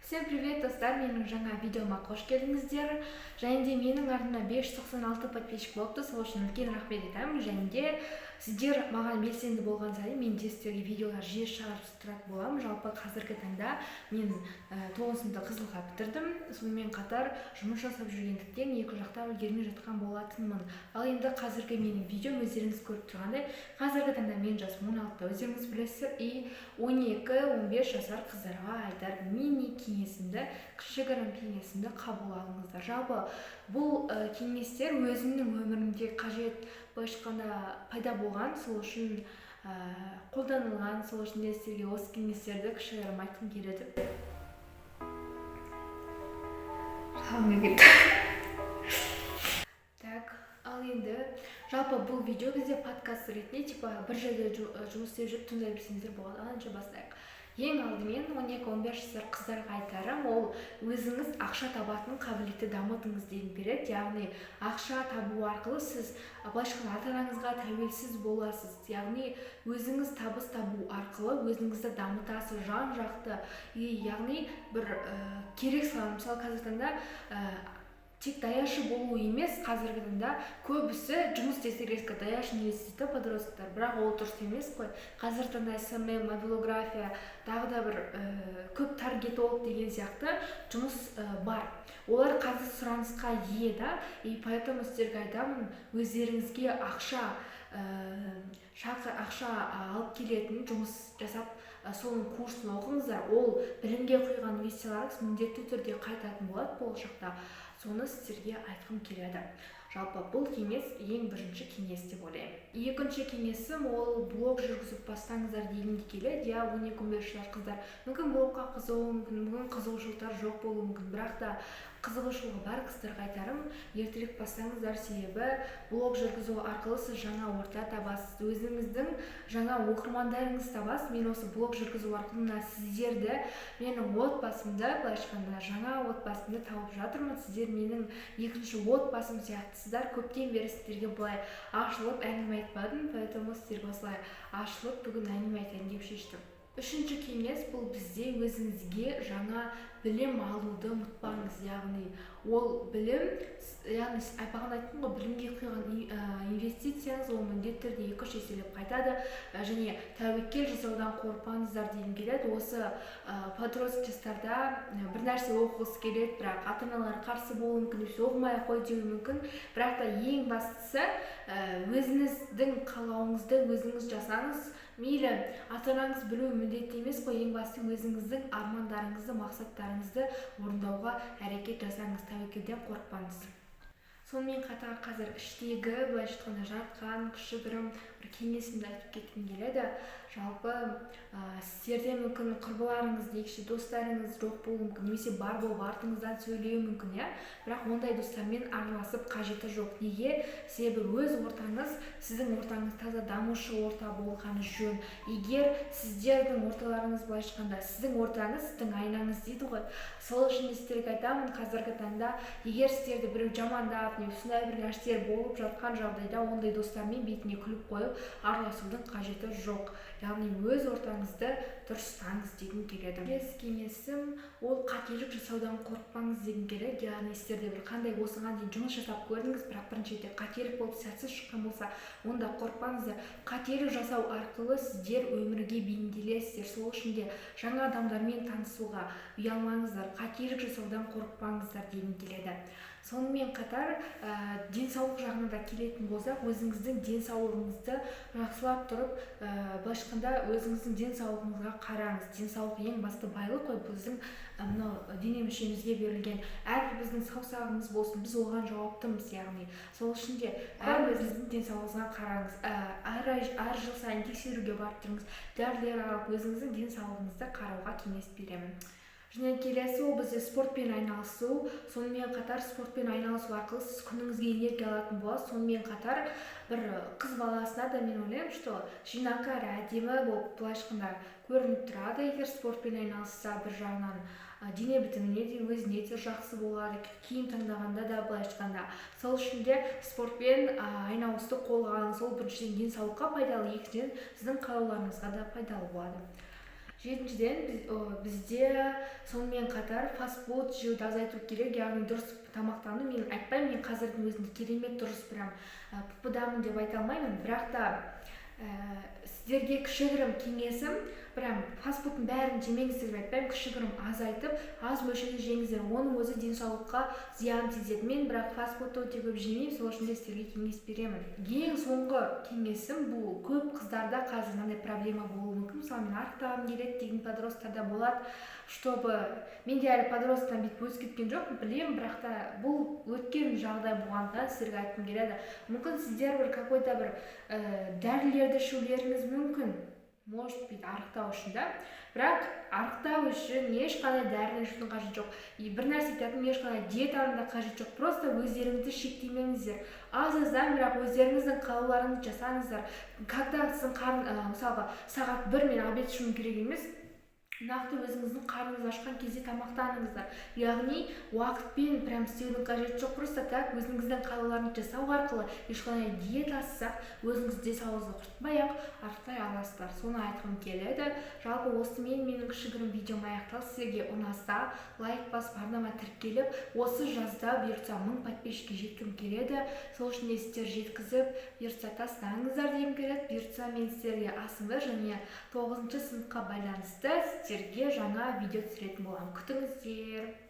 Всем привет, достар! Менің жаңа видеома қош келдіңіздер. Және де менің артымда 596 подписчик болыпты, сол үшін үлкен рахмет айтамын. Және де сіздер маған белсенді болған сайын, мен де сіздерге видеолар жиі шығарып тұратын боламын. Жалпы, қазіргі таңда мен тоғызыншы сыныпты қызылға бітірдім. Сонымен қатар жұмыс жасап жүргендіктен, екі жақта үлгермей жатқан болатынмын. Ал енді қазіргі менің видеом, өздеріңіз көріп тұрғандай, қазіргі таңда менің жасым 16-да, өздеріңіз білесіздер. И 12-15 жасар қыздарға айтар мини кеңесімді, кішігірім кеңесімді қабыл алыңыздар. Жалпы, бұл кеңестер өзімнің өмірімде қажет, былайша айтқанда, пайда болған, сол үшін қолданылған. Сол үшін де сіздерге осы кеңестерді кішігірім айтқым келеді. Жылағым келіп кетті. Так, ал енді жалпы бұл видео бізде подкаст ретінде, типа бір жерде жұмыс істеп жүріп тыңдай берсеңіздер болады. Ал ендеше бастайық. Ең алдымен 12-15 жасар қыздарға айтарым: ол өзіңіз ақша табатын қабілетті дамытыңыз дегім келеді. Яғни ақша табу арқылы сіз, былайша айтқанда, ата анаңызға тәуелсіз боласыз. Яғни өзіңіз табыс табу арқылы өзіңізді дамытасыз жан жақты и яғни бір керек сала, мысалы, қазіргі таңда тек даяшы болу емес. Қазіргі таңда көбісі жұмыс істесе, резко даяшы не істейді да подростктар, бірақ ол дұрыс емес қой. Қазіргі таңда СММ, мобилография, тағы да бір көп таргетолог деген сияқты жұмыс бар, олар қазір сұранысқа ие да. И поэтому сіздерге айтамын: өздеріңізге ақша ақша алып келетін жұмыс жасап, соның курсын оқыңыздар. Ол білімге құйған инвестицияларыңыз міндетті түрде қайтатын болады болашақта. Соны сіздерге айтқым келеді. Жалпы, бұл кеңес ең бірінші кеңес деп ойлаймын. Екінші кеңесім: ол блог жүргізіп бастаңыздар дегім келеді. Иә, 12-15 жасар қыздар мүмкін блогқа қызығуы мүмкін, мүмкін қызығушылықтары жоқ болуы мүмкін. Бірақ та қызығушылығы бар қыздарға айтарым: ертерек бастаңыздар. Себебі блог жүргізу арқылы сіз жаңа орта табасыз, өзіңіздің жаңа оқырмандарыңызды табасыз. Мен осы блог жүргізу арқылы мына сіздерді, менің отбасымды, былайша айтқанда, жаңа отбасымды тауып жатырмын. Сіздер менің екінші отбасым сияқтысыздар. Көптен бері сіздерге былай ашылып әңгіме айтпадым, поэтому сіздерге осылай ашылып бүгін әңгіме айтайын деп шештім. Үшінші кеңес: бұл бізде өзіңізге жаңа білім алуды ұмытпаңыз. Яғни ол білім, яғни бағана айттым ғой, білімге құйған инвестицияңыз ол міндетті түрде 2-3 еселеп қайтады. Және тәуекел жасаудан қорықпаңыздар дегім келеді. Осы подросток жастарда бір нәрсе оқығысы келеді, бірақ ата аналары қарсы болуы мүмкін немесе оқымай ақ қой деуі мүмкін. Бірақ та ең бастысы, өзіңіздің қалауыңызды өзіңіз жасаңыз. Мейлі, ата анаңыз білуі міндетті емес қой. Ең бастысы, өзіңіздің армандарыңызды, мақсаттарыңызды орындауға әрекет жасаңыз, тәуекелден қорықпаңыз. Сонымен қатар қазір іштегі, былайша айтқанда, жатқан кішігірім бір кеңесімді айтып кеткім келеді. Жалпы, сіздерде мүмкін құрбыларыңыз дейікші, достарыңыз жоқ болуы мүмкін немесе бар болып, артыңыздан сөйлеуі мүмкін, иә. Бірақ ондай достармен араласып қажеті жоқ. Неге? Себебі өз ортаңыз, сіздің ортаңыз таза, дамушы орта болғаны жөн. Егер сіздердің орталарыңыз, былайша айтқанда, сіздің ортаңыз — сіздің айнаңыз дейді ғой. Сол үшін сіздерге айтамын: қазіргі таңда егер сіздерді біреу жамандап не сондай бір нәрселер болып жатқан жағдайда, ондай достармен бетіне күліп қойып араласудың қажеті жоқ. Яғни өз ортаңызды дұрыстаңыз дегім келеді. Келесі кеңесім: ол қателік жасаудан қорықпаңыз дегім келеді. Яғни сіздерде бір қандай осыған дейін жұмыс жасап көрдіңіз, бірақ бірінші ретте қателік болып, сәтсіз шыққан болса, онда қорықпаңыздар. Қателік жасау арқылы сіздер өмірге бейімделесіздер. Сол үшін де жаңа адамдармен танысуға ұялмаңыздар, қателік жасаудан қорықпаңыздар дегім келеді. Сонымен қатар денсаулық жағына да келетін болсақ, өзіңіздің денсаулығыңызды жақсылап тұрып, былайша айтқанда, өзіңіздің денсаулығыңызға қараңыз. Денсаулық — ең басты байлық қой, біздің мынау дене мүшемізге берілген. Әрбір біздің саусағымыз болсын, біз оған жауаптымыз. Яғни сол үшін де әр өзіңіздің денсаулығыңызға қараңыз, әр ай, әр жыл сайын тексеруге барып тұрыңыз, дәрілер алып, өзіңіздің денсаулығыңызды қарауға кеңес беремін. Және келесі: ол бізде спортпен айналысу. Сонымен қатар спортпен айналысу арқылы сіз күніңізге энергия алатын боласыз. Сонымен қатар бір қыз баласына да, мен ойлаймын, что жинақы әрі әдемі болып, былайша айтқанда, көрініп тұрады, егер спортпен айналысса. Бір жағынан дене бітіміне де, өзіне де жақсы болады, киім таңдағанда да, былайша айтқанда. Сол үшін де спортпен айналысуды қолға алыңыз. Ол біріншіден денсаулыққа пайдалы, екіншіден сіздің қалауларыңызға да пайдалы болады. Жетіншіден, бізде сонымен қатар фастфуд жеуді азайту керек, яғни дұрыс тамақтану. Мен айтпаймын, мен қазірдің өзінде керемет дұрыс прям ПП-дамын деп айта алмаймын, бірақ та сіздерге кішігірім кеңесім, прям фастфудтың бәрін жемеңіздер деп айтпаймын, кішігірім азайтып, аз мөлшерде жеңіздер, оның өзі денсаулыққа зиян тигізеді. Мен бірақ фастфудты өте көп жемеймін, сол үшін де сіздерге кеңес беремін. Ең соңғы кеңесім, бұл көп қыздарда қазір мынандай проблема болуы мүмкін. Мысалы, мен арықтағым келеді деген подросттарда болады, чтобы мен де әлі подросттан бүйтіп өсіп кеткен жоқпын, білемін, бірақ та бұл өткен жағдай болғандықтан сіздерге айтқым келеді. Мүмкін, сіздер бір какой-то бір дәрілерді ішулеріңіз мүмкін, может быть, арықтау үшін да. Бірақ арықтау үшін ешқандай дәріні ішудің қажеті жоқ. И бір нәрсе айтатыным, ешқандай диетаның да қажеті жоқ. Просто өздеріңізді шектемеңіздер, аз аздан, бірақ өздеріңіздің қалауларыңызды жасаңыздар. Когда сіздің қарын, мысалға, сағат 1 мен обед ішуім керек емес, нақты өзіңіздің қарныңыз ашқан кезде тамақтаныңыздар. Яғни уақытпен прям істеудің қажеті жоқ, просто так өзіңіздің қалауларыңызды жасау арқылы, ешқандай диетасыз ақ, өзіңіздің денсаулығыңызды құртпай ақ арықтай аласыздар. Соны айтқым келеді. Жалпы, осымен менің кішігірім видеом аяқталды. Сіздерге ұнаса, лайк басып, арнама тіркеліп, осы жазда, бұйыртса, 1000 подписчикке жеткім келеді. Сол үшін де сіздер жеткізіп, бұйыртса, тастаңыздар дегім келеді. Бұйыртса, мен сіздерге АСМР және тоғызыншы сыныпқа байланысты сіздерге жаңа видео түсіретін боламын, күтіңіздер.